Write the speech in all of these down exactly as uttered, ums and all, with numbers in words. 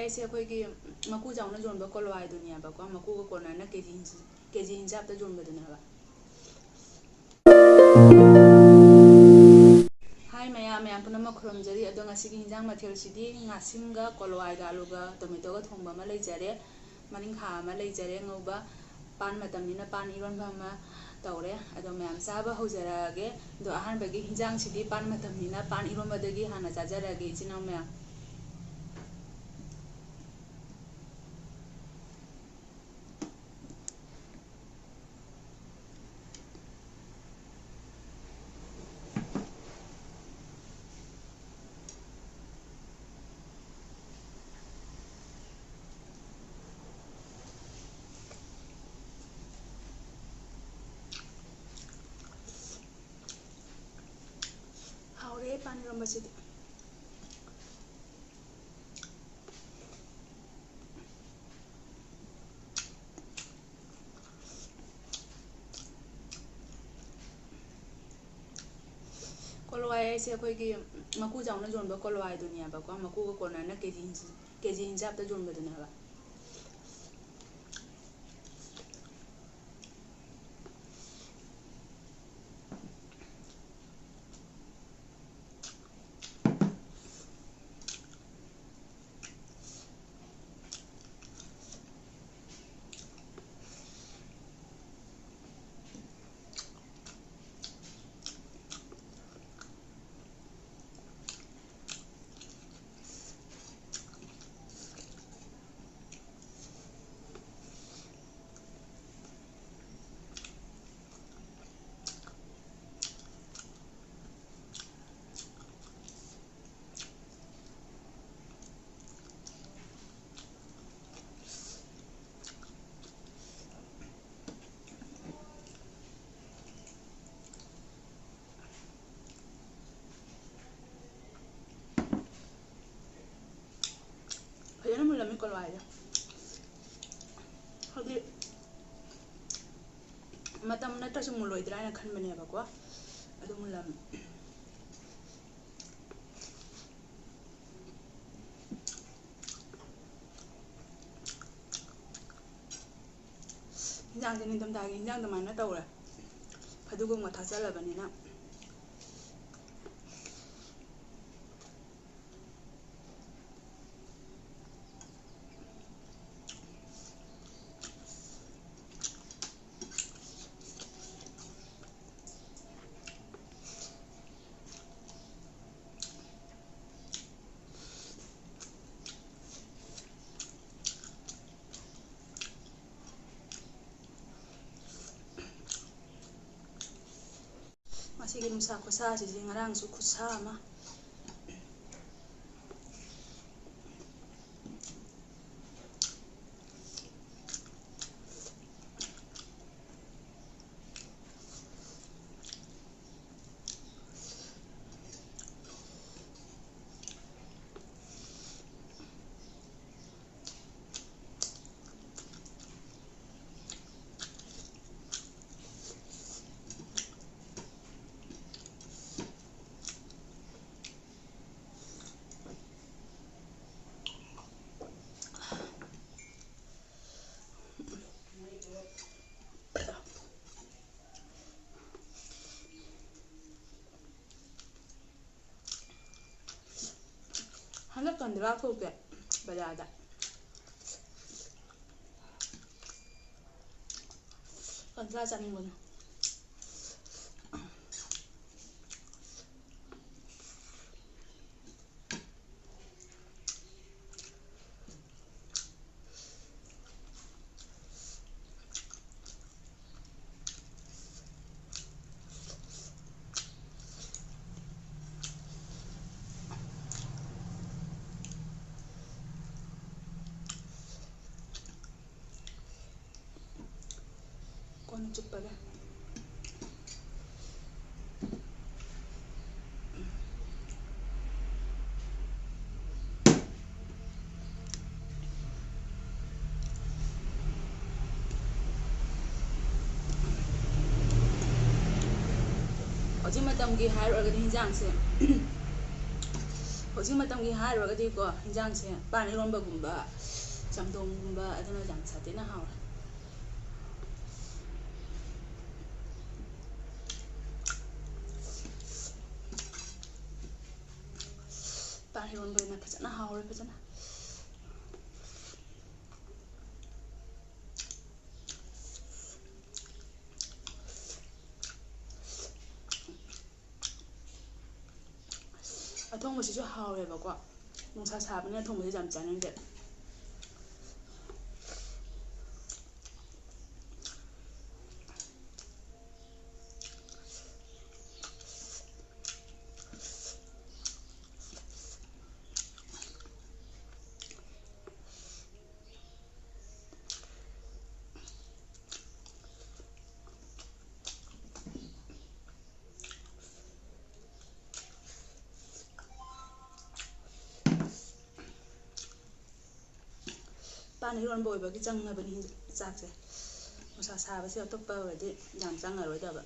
ꯑꯩꯁꯦ ꯑꯩꯈꯣꯏꯒꯤ ꯃꯀꯨ ꯆꯥꯎꯅ ꯌꯣꯟꯕ ꯀꯣꯂꯣꯋꯥꯏꯗꯨꯅꯦꯕꯀꯣ, ꯃꯀꯨꯒ ꯀꯣꯟꯅꯅ ꯀꯦ ꯖꯤ ꯀꯦ ꯖꯤ ꯍꯤꯟꯖꯥꯞꯇ ꯌꯣꯟꯕꯗꯨꯅꯦꯕ꯫ ꯍꯥꯏ ꯃꯌꯥꯝ, ꯃꯌꯥꯝ ꯄꯨꯝꯅꯃꯛ ꯈꯨꯔꯨꯝꯖꯔꯤ꯫ ꯑꯗꯣ ꯉꯁꯤꯒꯤ ꯍꯤꯟꯖꯥꯡ ꯃꯊꯦꯜꯁꯤꯗꯤ ꯉꯥꯁꯤꯡꯒ ꯀꯣꯂꯣꯋꯥꯏꯒ ꯑꯂꯨꯒ ꯇꯣꯃꯦꯇꯣꯒ ꯊꯣꯡꯕ ꯑꯃ ꯂꯩꯖꯔꯦ, ꯃꯅꯤꯡꯈꯥ ꯑꯃ ꯂꯩꯖꯔꯦ ꯉꯧꯕ, ꯄꯥꯟ ꯃꯇꯝꯅꯤꯅ ꯄꯥꯟ ꯏꯔꯣꯟꯕ ꯑꯃ ꯇꯧꯔꯦ꯫ ꯑꯗꯣ ꯃꯌꯥꯝ ꯆꯥꯕ ꯍꯧꯖꯔꯛꯑꯒꯦ꯫ ꯑꯗꯣ ꯑꯍꯥꯟꯕꯒꯤ ꯍꯤꯟꯖꯥꯡꯁꯤꯗꯤ ꯄꯥꯟ ꯃꯇꯝꯅꯤꯅ ꯄꯥꯟ ꯏꯔꯣꯟꯕꯗꯒꯤ ꯍꯥꯟꯅ ꯆꯥꯖꯔꯛꯑꯒꯦ, ꯏꯆꯤꯟ ꯏꯅꯥꯎ ꯃꯌꯥꯝ꯫ ꯍꯥꯎꯔꯦ ꯄꯥꯟ ꯏꯔꯣꯝꯕꯁꯤꯗꯤ꯫ ꯀꯣꯂꯣꯋꯥꯏ ꯍꯥꯏꯁꯦ ꯑꯩꯈꯣꯏꯒꯤ ꯃꯀꯨ ꯆꯥꯎꯅ ꯌꯣꯟꯕ ꯀꯣꯂꯣꯋꯥꯏꯗꯨꯅꯦꯕꯀꯣ, ꯃꯀꯨꯒ ꯀꯣꯟꯅꯅ ꯀꯦ ꯖꯤ ꯀꯦ ꯖꯤ ꯍꯤꯟꯖꯥꯞꯇ ꯌꯣꯟꯕꯗꯨꯅꯦꯕ꯫ ꯐꯖꯅ ꯃꯨꯜꯂꯝꯃꯤ ꯀꯣꯂꯣꯋꯥꯏꯁꯦ꯫ ꯍꯥꯏꯗꯤ ꯃꯇꯝ ꯅꯠꯇ꯭ꯔꯁꯨ ꯃꯨꯜꯂꯣꯏꯗ꯭ꯔꯥ ꯍꯥꯏꯅ ꯈꯟꯕꯅꯦꯕꯀꯣ, ꯑꯗꯨ ꯃꯨꯜꯂꯝꯃꯤ꯫ ꯍꯤꯟꯖꯥꯡꯁꯦ ꯅꯤꯡꯊꯝꯊꯥꯒꯤ ꯍꯤꯟꯖꯥꯡ ꯑꯗꯨꯃꯥꯏꯅ ꯇꯧꯔꯦ, ꯐꯗꯤꯒꯣꯝꯒ ꯊꯥꯛꯆꯜꯂꯕꯅꯤꯅ꯫ ꯉꯁꯤꯒꯤ ꯅꯨꯡꯁꯥ ꯈꯨꯠꯁꯥꯁꯤꯗꯤ ꯉꯔꯥꯡꯁꯨ ꯈꯨꯠꯁꯥ ꯑꯃ꯫ ꯍꯟꯗꯛ ꯀꯟꯗ꯭ꯔꯥ ꯊꯣꯛꯇꯦ ꯕꯖꯥꯔꯗ꯫ ꯀꯟꯗ꯭ꯔꯥ ꯆꯥꯅꯤꯡꯕꯅꯦ꯫ ꯀꯣꯟꯅ ꯆꯨꯞꯄꯒꯦ꯫ ꯍꯧꯖꯤꯛ ꯃꯇꯝꯒꯤ ꯍꯥꯏꯔꯨꯔꯒꯗꯤ ꯍꯤꯟꯖꯥꯡꯁꯦ, ꯍꯧꯖꯤꯛ ꯃꯇꯝꯒꯤ ꯍꯥꯏꯔꯨꯔꯒꯗꯤꯀꯣ, ꯍꯤꯟꯖꯥꯡꯁꯦ ꯄꯥꯟ ꯏꯔꯣꯟꯕꯒꯨꯝꯕ, ꯆꯝꯊꯣꯡꯒꯨꯝꯕ, ꯑꯗꯨꯅ ꯌꯥꯝ ꯁꯥꯊꯤꯅ ꯍꯥꯎꯔꯦ꯫ ꯏꯔꯣꯟꯕꯅ ꯐꯖꯅ ꯍꯥꯎꯔꯦ, ꯐꯖꯅ꯫ ꯑꯊꯣꯡꯕꯁꯤꯁꯨ ꯍꯥꯎꯋꯦꯕꯀꯣ꯫ ꯅꯨꯡꯁꯥ ꯁꯥꯕꯅꯤꯅ ꯑꯊꯣꯡꯕꯁꯤ ꯌꯥꯝ ꯆꯥꯅꯤꯡꯗꯦ꯫ ꯄꯥꯟ ꯏꯔꯣꯟꯕ ꯑꯣꯏꯕꯒꯤ ꯆꯪꯉꯕꯅꯤ ꯆꯥꯛꯁꯦ꯫ ꯅꯨꯡꯁꯥ ꯁꯥꯕꯁꯦ ꯑꯇꯣꯞꯄ ꯑꯣꯏꯔꯗꯤ ꯌꯥꯝ ꯆꯪꯉꯔꯣꯏꯗꯕ꯫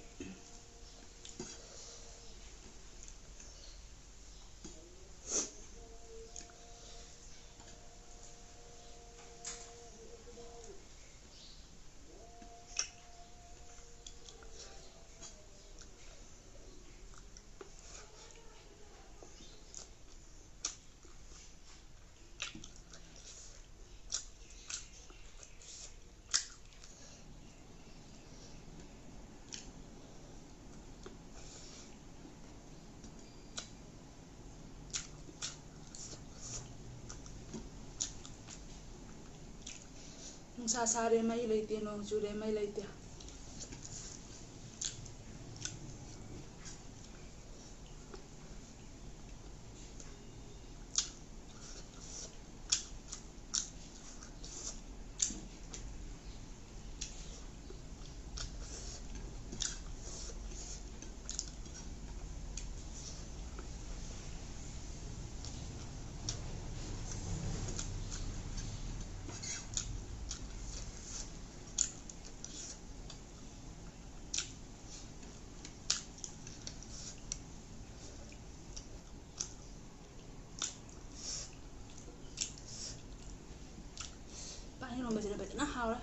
ꯅꯨꯡꯁꯥ ꯁꯥꯔꯦ ꯃꯩ ꯂꯩꯇꯦ, ꯅꯣꯡ ꯆꯨꯔꯦ ꯃꯩ ꯂꯩꯇꯦ꯫ ꯄꯥꯟ ꯏꯔꯣꯟꯕꯁꯤꯅ ꯐꯖꯅ ꯍꯥꯎꯔꯦ꯫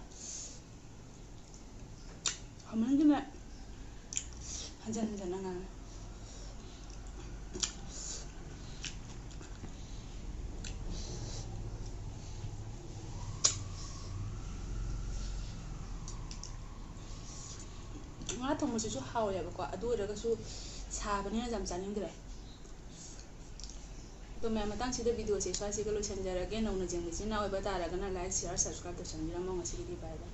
ꯍꯥꯎꯃꯟꯈꯤꯅ ꯍꯟꯖꯟ ꯍꯟꯖꯟꯅ ꯉꯥꯡꯉꯦ꯫ ꯊꯣꯡꯕꯁꯤꯁꯨ ꯍꯥꯎꯋꯦꯕꯀꯣ, ꯑꯗꯨ ꯑꯣꯏꯔꯒꯁꯨ ꯁꯥꯕꯅꯤꯅ ꯌꯥꯝ ꯆꯥꯅꯤꯡꯗ꯭ꯔꯦ꯫ ꯑꯗꯣ ꯃꯌꯥꯝ, ꯃꯇꯥꯡꯁꯤꯗ video ꯁꯦ ꯁ꯭ꯋꯥꯏꯁꯤꯒ ꯂꯣꯏꯁꯤꯟꯖꯔꯒꯦ꯫ ꯅꯧꯅ ꯌꯦꯡꯕ ꯏꯆꯤꯟ ꯏꯅꯥꯎ ꯑꯣꯏꯕ ꯇꯥꯔꯒꯅ like, share, subscribe ꯇꯧꯁꯟꯕꯤꯔꯝꯃꯣ꯫ ꯉꯁꯤꯒꯤꯗꯤ bye bye꯫